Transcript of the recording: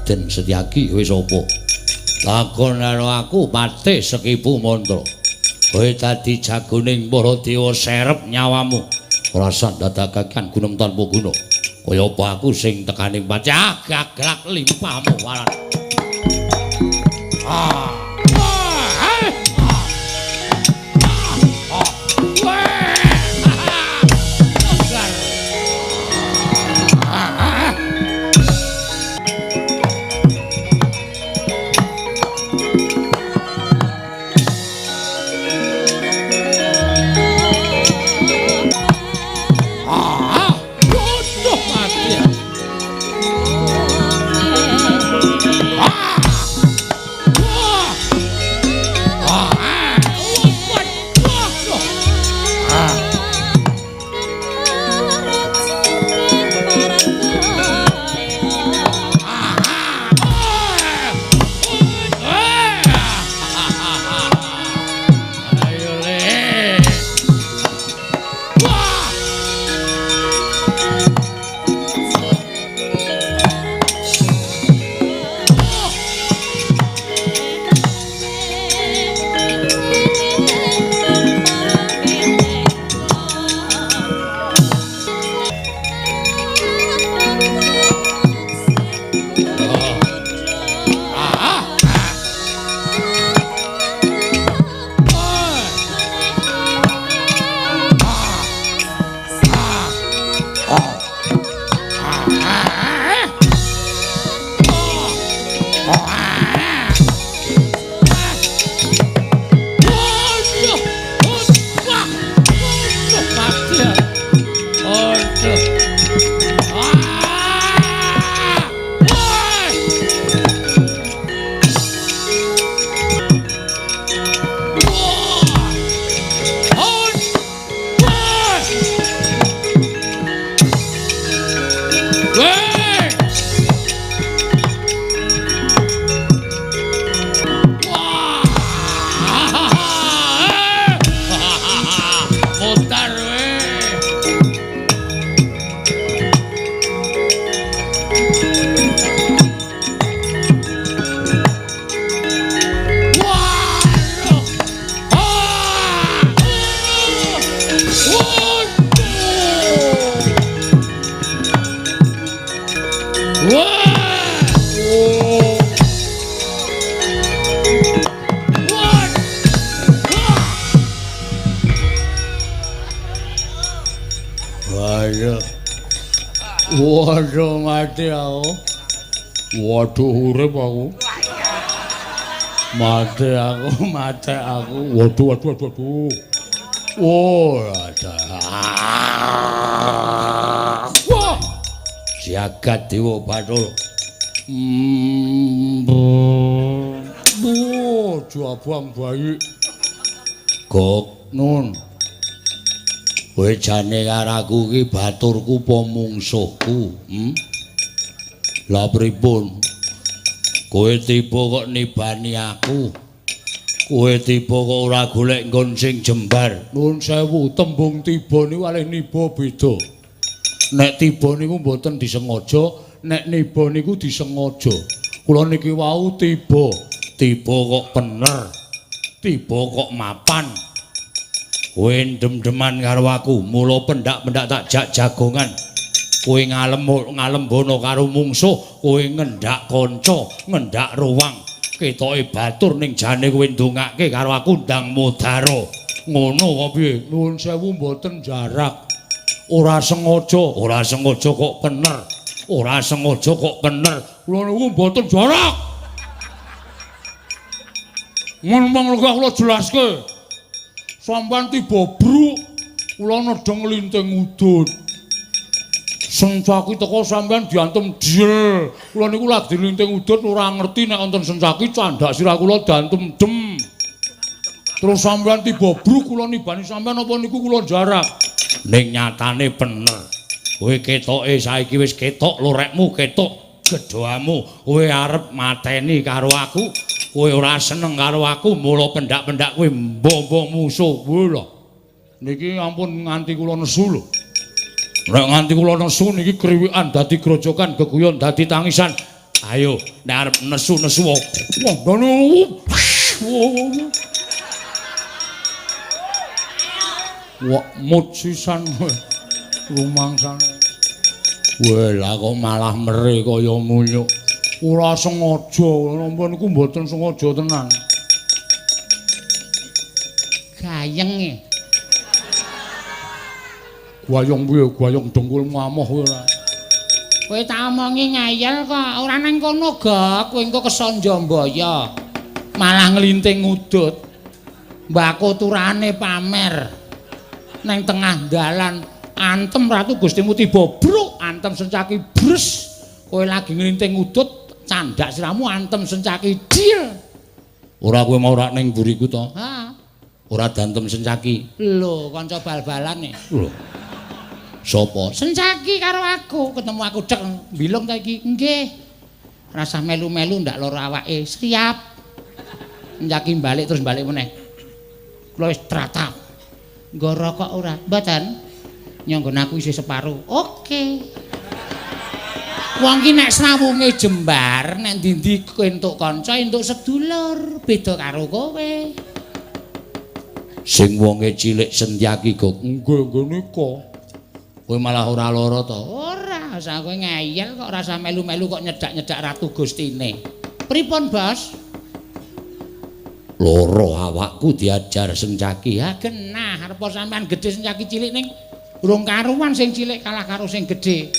Raden Setyaki kowe sapa? Takon karo aku Patih Sekipu Mantra. Kowe dadi jagoning para dewa serep nyawamu. Ora sah ndadakaken gunem tanpa guna. Kaya apa aku sing tekaning pacah gaglak limpahmu waran. Ah. Waduh mati aku. Waduh urip aku. Mati aku, mati aku. Waduh, waduh, waduh, waduh. Oh, ada. Wah. Jagat Dewa Bathara. Oh, jabang bayi. Gok nun. Kowe jane karo aku iki baturku apa mungsuhku? Lah pripun? Kowe tiba kok nibani aku. Kowe tiba kok ora golek nggon sing jembar. Nuwun sewu, tembung tiba niku kalih niba beda. Nek tiba niku mboten disengaja, nek niba niku disengaja. Kula niki wau tiba, tiba kok bener. Tiba kok mapan. Kowe ndem-ndeman karo aku, mula pendak-pendak tak jak jagongan. Kowe ngalembono karo mungsuh, kowe ngendak kanca, ngendak ruwang. Ketoke batur ning jane kowe ndongake karo aku ndang mudara. Ngono apa piye? Nuwun sewu mboten jarak. Ora sengaja, ora sengaja kok bener. Ora sengaja kok bener. Kula niku mboten jarak. Ngomong kula jelaske. Sampeyan tiba bruk, kula nedheng linting udut. Sencaki teko sampeyan diantem diel. Kula niku lagi linting udut ora ngerti nek wonten sencaki candhak sirah kula diantem dem. Terus sampeyan tiba bruk kula nibani sampeyan apa niku kula jarak. Ning nyatane bener. Kowe ketoke saiki wis ketok lorekmu, ketok gedhoamu. Kowe arep mateni karo aku. Kowe ora seneng karo aku, mula pendak-pendak kowe mbombo musuh. Lho. Niki ampun nganti kula nesu lho. Nek nganti kula nesu niki kriwikan dadi grojokan, geguyon dadi tangisan. Ayo, nek arep nesu-nesu. Wah, wah, mut sisan rumangsane. Weh, lah kok malah mere kaya munyuk. Ora sengaja, napa niku mboten sengaja tenan. Gayenge. Gayeng piye? Gayeng dengkulmu amoh kowe ora. Kowe tak omongi ngayal kok ora nang kono, Gok. Kowe engko kesanja mbaya. Malah nglinting ngudut. Mbako turane pamer. Nang tengah dalan antem Ratu Gustimu tiba bruk, antem Sencaki bres. Kowe lagi nglinting ngudut, candak siramu antem Sencaki dil. Ora kowe mau ora ning mburiku to? Ha. Ora dantem Sencaki. Lho, kanca bal-balane. Lho. Sopo? Sencaki karo aku, ketemu aku cek bilung ta iki. Nggih. Rasah melu-melu ndak lara awake. Siap. Sencaki balik terus balik meneh. Kula wis tratap. Nggo rokok ora? Mboten. Nyanggon aku isih separo. Oke. Wong ki nek srawunge jembar, nek ndi-ndi entuk kanca, entuk sedulur, beda karo kowe. Sing wonge cilik Sentyaki kok. Nggih, nggih nika. Kowe malah ora lara to? Ora, asa kowe ngeyel kok rasa melu-melu kok nyedak-nyedak Ratu Gustine. Pripun, Bos? Loro awakku diajar Sencaki. Ha genah, arep sampean gedhe Sencaki cilik ning urung karuan sing cilik kalah karo sing gedhe.